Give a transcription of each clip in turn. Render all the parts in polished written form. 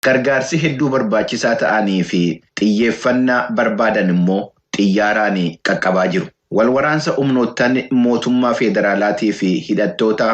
Gargaarsi hedduu barbaachisaa ta'anii fi xiyyeeffannaa barbaadan immoo xiyyaaraan qaqqabaa jiru. Walwaraansa humnoottan mootummaa federaalaatii fi hidhattoota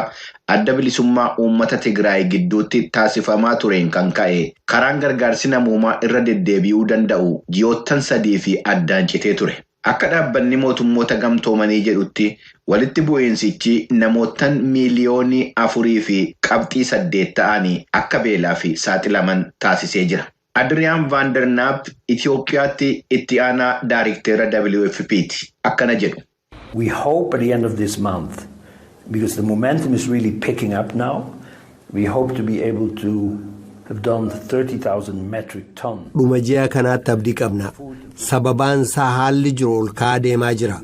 Adda Bilisummaa Uummata Tigraay gidduutti taasifamaa tureen kan ka'e karaan gargaarsi namoomaa irra deddeebi'uu danda'u ji'oottan 3 fi addaan citee ture. Akka Dhaabbanni Mootummoota Gamtoomanii jedhutti, walitti bu'iinsichi namoottan miiliyoonii 4.8 ta'an akka beelaaf saaxilaman taasisee jira. Adriyaan Vaandernaap Itoophiyaatti itti aanaa daarikteera WFP'ti. Akkana jedhu. We hope at the end of this month, because the momentum is really picking up now, we hope to be able to have done 30,000 metric tons. Dhuma ji'a kanaatti abdii qabna. Sababaan isaa haalli jiru ol ka'aa deemaa jira.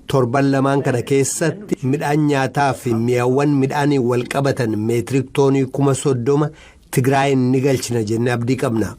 Torban lamaan kana keessatti midhaan nyaataa fi mi'awwan midhaaniin wal qabatan meetirik toonii 30,000 Tigraayin ni galchina jennee abdii qabna.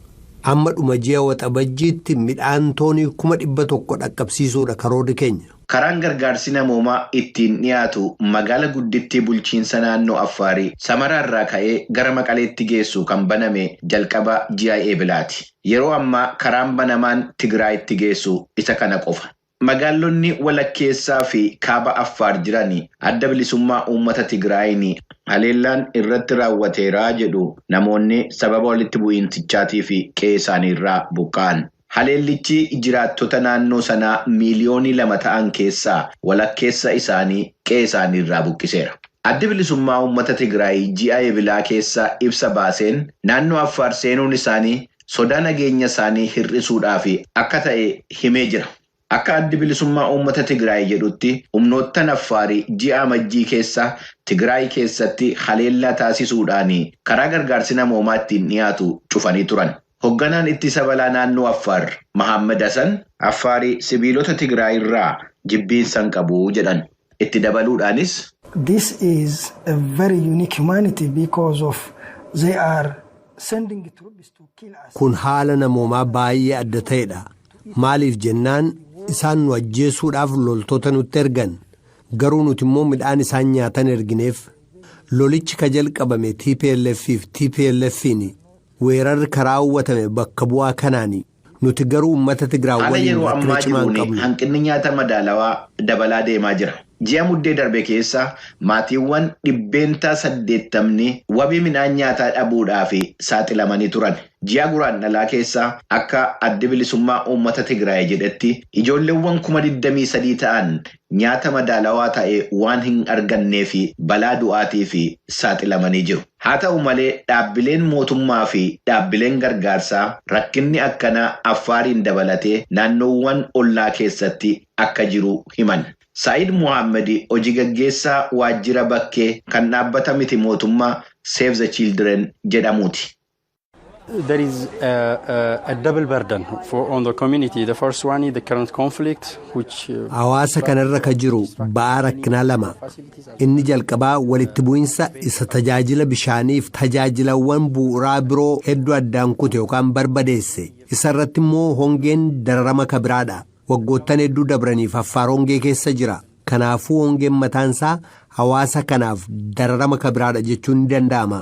Amma dhuma ji'a Waxabajjiitti midhaan toonii 100,000 dhaqqabsiisuudha karoorri keenya. Karaan gargaarsi namoomaa ittiin dhiyaatu magaala guddittii bulchiinsa naannoo Affaarii Samaraarraa ka'ee gara Maqaleetti geessu kan baname jalqaba ji'a Eebilaati. Yeroo ammaa karaan banamaan Tigraayitti geessu isa kana qofa. Magaalonni walakkeessaa fi kaaba Affaar jiran Adda Bilisummaa Uummata Tigraayin haleellaan irratti raawwateeraa jedhu namoonni sababa walitti bu'iinsichaatii fi qe'ee isaaniirraa buqqa'an. Haleellichi jiraattota naannoo sanaa miiliyoonii 2 ta'an keessaa walakkeessa isaanii qe'ee isaaniirraa buqqiseera. Addi Bilisummaa Uummata Tigraay ji'a Eebilaa keessa ibsa baaseen naannoo Affaar seenuun isaanii sodaa nageenya isaanii hir'isuudhaaf akka ta'e himee jira. Akka Addi Bilisummaa Uummata Tigraay jedhutti, humnoottan Affaarii ji'a Amajjii keessa Tigraay keessatti haleellaa taasisuudhaan karaa gargaarsi namoomaa ittiin dhiyaatu cufanii turan. Hoogganaan ittisa balaa naannoo Affaar Mahammad Hassan Affaarii sibiilota Tigraay irraa jibbiinsa hin qabu jedhan. Itti dabaluudhaanis. This is a very unique humanity because of they are sending troops to kill us. Kun haala namoomaa baay'ee adda ta'edha. Maaliif jennaan isaan nu ajjeesuudhaaf loltoota nutti ergan. Garuu nuti immoo midhaan isaan nyaatan ergineef. Lolichi ka jalqabame TPLF fi TPLF'n weerarri karaa raawwatame bakka bu'aa kanaani. Nuti garuu uummata Tigraay Haala waliin yeroo rakkina ammaa cimaa hin jiruun qabnu. hanqinni nyaata madaalawaa dabalaa deemaa jira. Ji'a Muddee darbe keessa maatiiwwan 80% wabii midhaan nyaataa dhabuudhaaf saaxilamanii turan. Ji'a Guraandhalaa keessa akka Addi Bilisummaa Uummata Tigraay jedhetti ijoolleewwan 23,000 ta'an nyaata madaalawaa ta'e waan hin argannee fi balaa du'aatiif saaxilamanii jiru. Haa ta'u malee, dhaabbileen mootummaa fi dhaabbileen gargaarsaa rakkinni akkanaa Affaariin dabalatee naannoowwan ollaa keessatti akka jiru himan. Saa'id Muhammad hojii gaggeessaa waajjira bakkee kan dhaabbata miti mootummaa Save the Children jedhamuuti. There is a double burden on the community. The first one is the current conflict, which Hawaasa kanarra ka jiru ba'aa rakkinaa lama. Inni jalqabaa walitti bu'insa isa tajaajila bishaaniif tajaajilawwan bu'uuraa biroo hedduu addaan kute yookaan barbadeesse. Isa irratti immoo hongeen dararama ka biraadha. Waggoottan hedduu dabraniif Affaar hongee keessa jira. Kanaafuu hongeen mataansaa hawaasa kanaaf dararama ka biraadha jechuun ni danda'ama.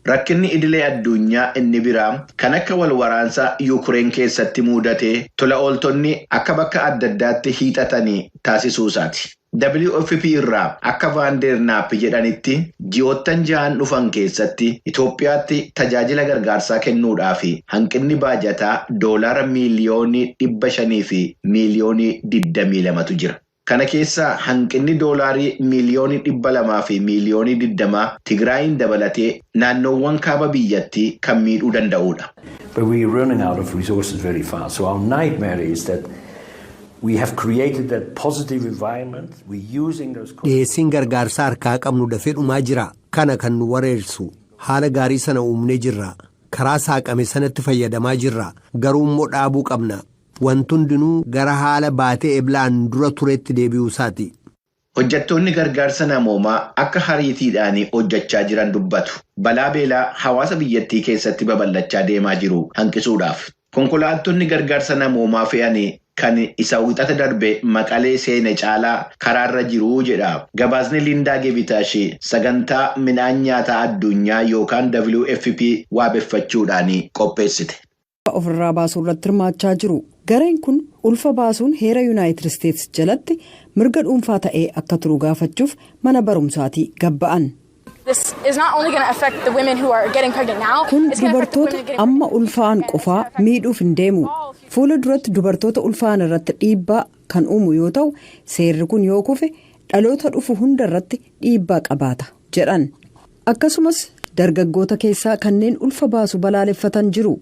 Rakkinni idilee addunyaa inni biraa kan akka wal waraansaa Yuukireen keessatti mudatee tola ooltonni akka bakka adda addaatti hiixatanii taasisuu isaati. WFP irraa akka Vaandeernaap jedhanitti, ji'oottan 6n dhufan keessatti Itoophiyaatti tajaajila gargaarsaa kennuudhaaf hanqinni baajataa doolaara miiliyoonii 520,000,000tu jira. Kana keessaa hanqinni doolaarii miiliyoonii 220,000,000 Tigraayin dabalatee naannoowwan kaaba biyyattii kan miidhuu danda'udha. But we are running out of resources very fast. So our nightmare is that we have created that positive environment. We're using those. Dhiyeessiin gargaarsaa harkaa qabnu dafee dhumaa jira. Kana kan nu wareersu haala gaarii sana uumnee jirra. Karaa saaqame sanatti fayyadamaa jirra. Garuu immoo dhaabuu qabna. Wanti hundinuu gara haala baatee Eblaan dura turetti deebi'uu isaati. Hojjettoonni gargaarsa namoomaa akka hariitiidhaan hojjechaa jiran dubbatu. Balaa beelaa hawaasa biyyattii keessatti babal'achaa deemaa jiru hanqisuudhaaf. Konkolaattonni gargaarsa namoomaa fe'an kan isa wixata darbe Maqalee seene caalaa karaarra jiru jedha. Gabaasni Lindaa Gebitaash sagantaa midhaan nyaataa addunyaa yookaan WFP waabeffachuudhaan qopheessite. Ofirraa baasuu irratti hirmaachaa jiru. Gareen kun ulfa baasuun heera Yuunaayitid Isteetsi jalatti mirga dhuunfaa ta'ee akka turu gaafachuuf mana barumsaatii gabba'an. Kun dubartoota amma ulfaa'an qofaa miidhuuf hin deemu. Fuula duratti dubartoota ulfaa'an irratti dhiibbaa kan uumu yoo ta'u, seerri kun yoo kufe dhaloota dhufu hunda irratti dhiibbaa qabaata jedhan. Akkasumas dargaggoota keessaa kanneen ulfa baasu balaaleffatan jiru.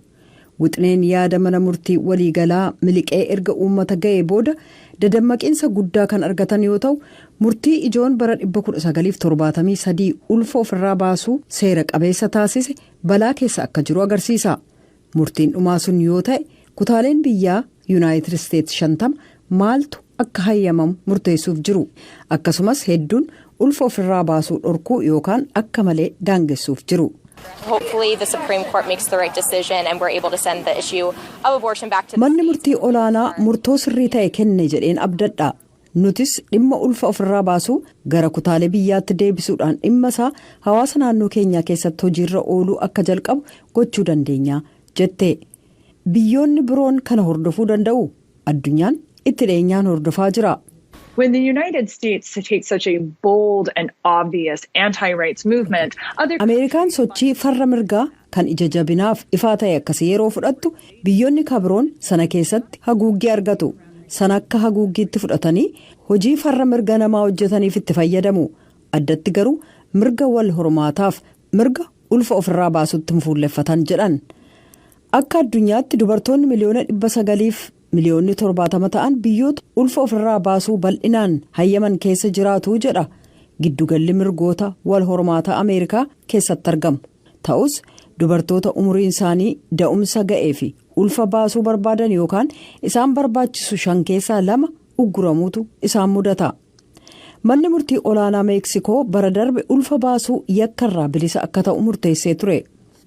Wixineen yaada mana murtii waliigalaa miliqee erga uummata ga'ee booda dadammaqiinsa guddaa kan argatan yoo ta'u, murtii ijoon bara 1973 ulfa ofirraa baasuu seera qabeessa taasise balaa keessa akka jiru agarsiisa. Murtiin dhumaa sun yoo ta'e, kutaaleen biyyaa Yuunaayitid Isteetsi 50 maaltu akka hayyamamu murteessuuf jiru. Akkasumas hedduun ulfa ofirraa baasuu dhorkuu yookaan akka malee daangessuuf jiru. Hopefully the Supreme Court makes the right decision and we're able to send the issue of abortion back to the Manni murtii olaanaa murtoo sirrii ta'e kenne jedheen abdadha. Nutis dhimma ulfa ofirraa baasuu gara kutaalee biyyaatti deebisuudhaan dhimma isaa hawaasa naannoo keenyaa keessatti hojiirra ooluu akka jalqabu gochuu dandeenya jette. Biyyoonni biroon kana hordofuu danda'u. Addunyaan itti dhiyeenyaan hordofaa jira. When the United States takes such a bold and obvious anti-rights movement, other Ameerikaan sochii farra mirgaa kan ija jabinaaf ifaa ta'e akkasii yeroo fudhattu, biyyoonni kabiroon sana keessatti haguuggii argatu. Sana akka haguuggiitti fudhatanii hojii farra mirga namaa hojjetaniif itti fayyadamu. Addatti garuu mirga wal hormaataaf mirga ulfa ofirraa baasutti hin fuulleffatan jedhan. Akka addunyaatti dubartoonni 970,000,070 ta'an biyyoota ulfa ofirraa baasuu bal'inaan hayyaman keessa jiraatu jedha Giddugalli Mirgoota Wal Hormaataa Ameerikaa keessatti argamu. Ta'us dubartoota umuriin isaanii da'umsa ga'ee fi ulfa baasuu barbaadan yookaan isaan barbaachisu shan keessaa lama ugguramuutu isaan mudata. Manni murtii olaanaa Meeksikoo bara darbe ulfa baasuu yakkarraa bilisa akka ta'u murteessee ture.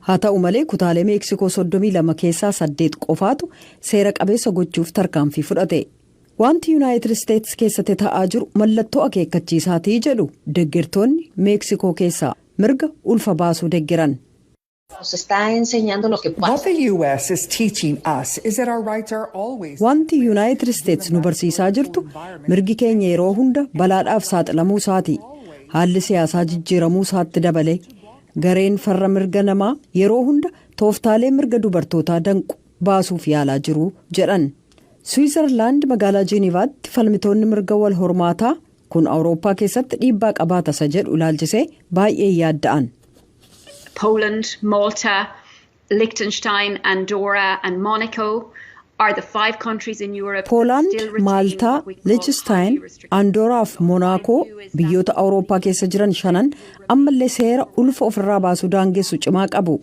Haa ta'u malee, kutaalee Meeksikoo 32 keessaa 8 qofaatu seera qabeessa gochuuf tarkaanfii fudhate. Wanti Yuunaayitid Isteetsi keessatti ta'aa jiru mallattoo akeekkachiisaatii jedhu deeggartoonni Meeksikoo keessaa mirga ulfa baasuu deeggaran. What the U.S. is teaching us is that our rights are always. Wanti Yuunaayitid Isteetsi nu barsiisaa jirtu mirgi keenya yeroo hunda balaadhaaf saaxilamuu isaati. Haalli siyaasaa jijjiiramuu isaatti dabale, gareen farra mirga namaa yeroo hunda tooftaalee mirga dubartootaa danqu baasuuf yaalaa jiru jedhan. Swiizerlaand magaalaa Jeenivaatti falmitoonni mirga wal hormaataa kun Awurooppaa keessatti dhiibbaa qabaata isa jedhu ilaalchisee baay'ee yaadda'an. Poland, Malta, Liechtenstein, Andorra and Monaco are the five countries in Europe. Poolaand, Maaltaa, Liechtenstein, Andooraa fi Monaakoo biyyoota Awurooppaa keessa jiran shanan ammallee seera ulfa ofirraa baasuu daangessu cimaa qabu.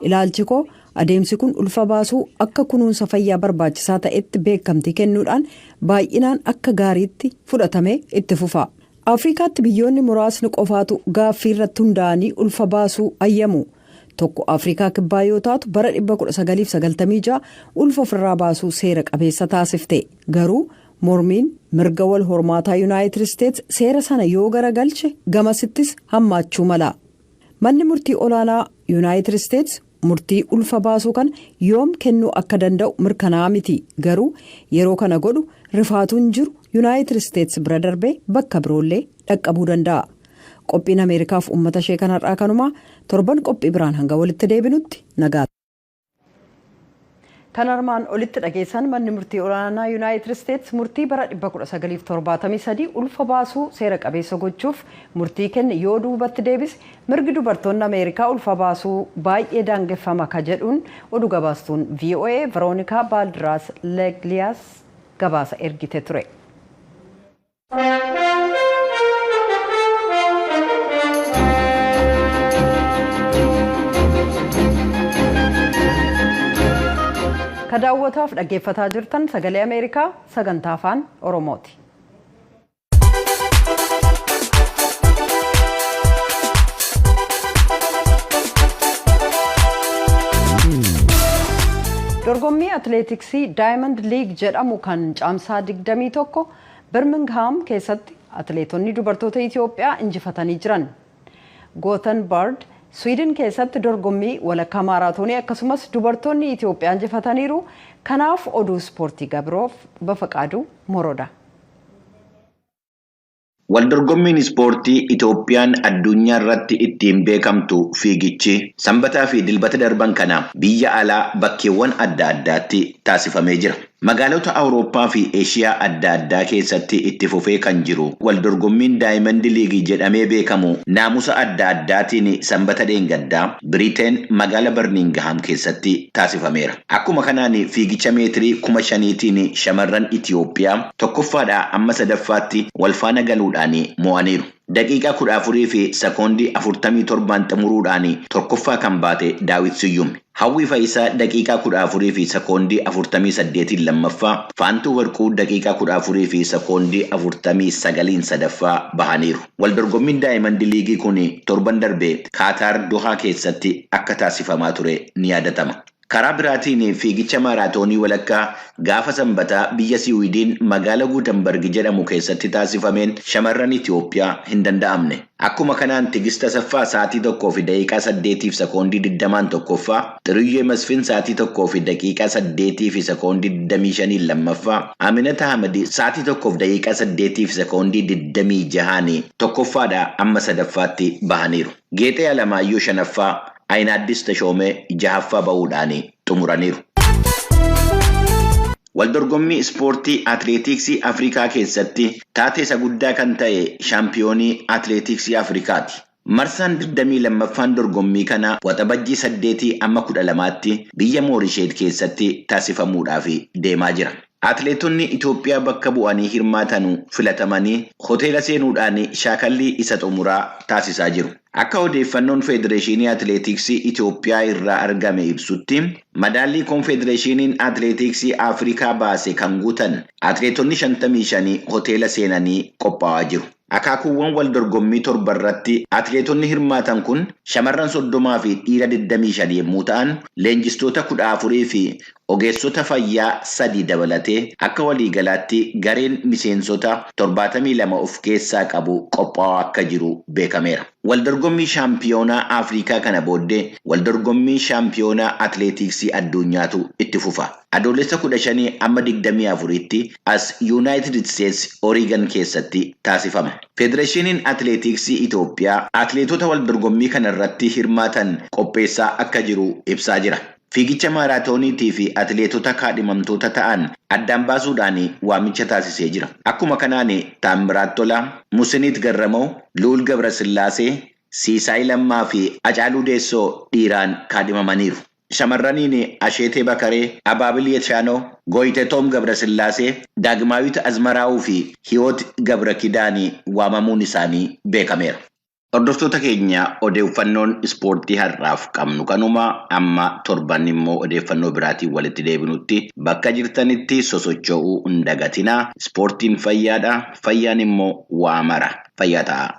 Ilaalchi koo adeemsi kun ulfa baasuu akka kunuunsa fayyaa barbaachisaa ta'etti beekamtii kennuudhaan baay'inaan akka gaariitti fudhatamee itti fufa. Afrikaatti biyyoonni muraasni qofaatu gaaffii irratti hundaa'anii ulfa baasuu ayyamu. Tokko Afrikaa Kibbaa yoo taatu, bara 1996 ulfa ofirraa baasuu seera qabeessa taasifte. Garuu mormiin mirga wal hormaataa Yuunaayitid Isteets seera sana yoo garagalche gamasittis hammaachuu mala. Manni murtii olaanaa Yuunaayitid Isteets murtii ulfa baasuu kana yoom kennuu akka danda'u mirkanaa'aa miti. Garuu yeroo kana godhu rifaatuun jiru Yuunaayitid Isteets bira darbee bakka biroollee dhaqqabuu danda'a. Qophiin Ameerikaaf uummata ishee kanarraa kanumaa. Torban qophii biraan hanga walitti deebinutti nagaa. Kan armaan olitti dhageessan manni murtii olaanaa Yuunaayitid Isteets murtii bara 1973 ulfa baasuu seera qabeessa gochuuf murtii kenne yoo duubatti deebise, mirgi dubartoonni Ameerikaa ulfa baasuu baay'ee daangeffama ka jedhuun oduu gabaastuun VOA Veroonikaa Baaldiraas Legliyaas gabaasa ergite ture. Ka daawwataaf dhaggeeffataa jirtan Sagalee Ameerikaa sagantaa Afaan Oromooti. Dorgommii atileetiksii Diamond League jedhamu kan Caamsaa 21 Birmingham keessatti atileetonni dubartoota Itoophiyaa injifatanii jiran. Gothenburg, Sweden keessatti dorgommii walakkaa maaraatoonii akkasumas dubartoonni Itoophiyaa injifataniiru. Kanaaf oduu ispoortii Gabiroof Bafaqaaduu Moroda. Waldorgommiin ispoortii Itoophiyaan addunyaa irratti ittiin beekamtu fiigichi Sanbataa fi Dilbata darban kana biyya alaa bakkeewwan adda addaatti taasifamee jira. Magaalota Awurooppaa fi Eeshiyaa adda addaa keessatti itti fufee kan jiru waldorgommiin Diamond League jedhamee beekamu naamusa adda addaatiin Sanbata dheengaddaa Biriteen magaala Barmingham keessatti taasifameera. Akkuma kanaan fiigicha meetirii 5,000tiin shamarran Itoophiyaa tokkoffaadhaa amma sadaffaatti walfaana galuudhaan mo'aniiru. Daqiiqaa 14 fi sekoondii 47 xumuruudhaan tokkoffaa kan baate Daawit Siyyum. Hawwii Faayisaa daqiiqaa 14 fi sekoondii 48 lammaffaa, Faantuu Warquu daqiiqaa 14 fi sekoondii 49 sadaffaa bahaniiru. Waldorgommiin Diamond League kun torban darbe Kaataar Dohaa keessatti akka taasifamaa ture ni yaadatama. Karaa biraatiin fiigicha maaraatoonii walakkaa gaafa Sanbataa biyya Siwiidin magaala Guutambarg jedhamu keessatti taasifameen shamarran Itoophiyaa hin danda'amne. Akkuma kanaan Tigist Asaffaa sa'aatii 1:08 fi sekoondii 20 tokkoffaa, Xiriyyee Masfin sa'aatii 1:08 fi sekoondii 25 lammaffaa, Aminata Ahmad sa'aatii 1:08 fi sekoondii 26 tokkoffaadhaa amma sadaffaatti bahaniiru. Geexee Alamaayyoo shanaffaa, Ayinaaddis Tashoomee jahaffaa bahuudhaan xumuraniiru. Waldorgommii ispoortii atileetiksii Afrikaa keessatti taatee isa guddaa kan ta'e shaampiyoonii atileetiksii Afrikaati. Marsaan 22ffaan dorgommii kana Waxabajjii 8 amma 12tti biyya Moorisheet keessatti taasifamuudhaaf deemaa jira. Atileetonni Itoophiyaa bakka bu'anii hirmaatan filatamanii hoteela seenuudhaan shaakallii isa xumuraa taasisaa jiru. Akka odeeffannoon Federeeshinii Atileetiksii Itoophiyaa irraa argame ibsutti, madaallii Koonfedereeshiniin Atileetiksii Afrikaa baase kan guutan atileetonni 55 hoteela seenanii qophaa'aa jiru. Akaakuuwwan wal dorgommii torba irratti atileetonni hirmaatan kun shamarran 30 fi dhiira 25 yommuu ta'an, leenjistoota 14 fi ogeessota fayyaa 3 dabalatee akka waliigalaatti gareen miseensota 72 of keessaa qabu qophaa'aa akka jiru beekameera. Waldorgommii shaampiyoonaa Afrikaa kana booddee waldorgommii shaampiyoonaa atileetiksii addunyaatu itti fufa. Adoolessa 15 amma 24tti as Yuunaayitid Isteetsi Oreegan keessatti taasifama. Federeeshiniin Atileetiksii Itoophiyaa atileetota waldorgommii kanarratti hirmaatan qopheessaa akka jiru ibsaa jira. Fiigicha maaraatooniitii fi atileetota kaadhimamtoota ta'an addaan baasuudhaan waamicha taasisee jira. Akkuma kanaan Taammiraat Tolaa, Musiniit Garramoo, Luul Gabrasillaasee, Siisaay Lammaa fi Acaaluu Deessoo dhiiraan kaadhimamaniiru. Shamarraniin Asheetee Bakaree, Abaabil Yeshaanoo, Gooyitetoom Gabrasillaasee, Daagmaawit Azmaraawuu fi Hiwoot Gabrakidaanii waamamuun isaanii beekameera. Hordoftoota keenya, odeeffannoon ispoortii har'aaf qabnu kanuma. Amma torban immoo odeeffannoo biraatiin walitti deebinutti bakka jirtanitti sosocho'uu hin dagatinaa. Ispoortiin fayyaadha. Fayyaan immoo waa mara. Fayyaa ta'a.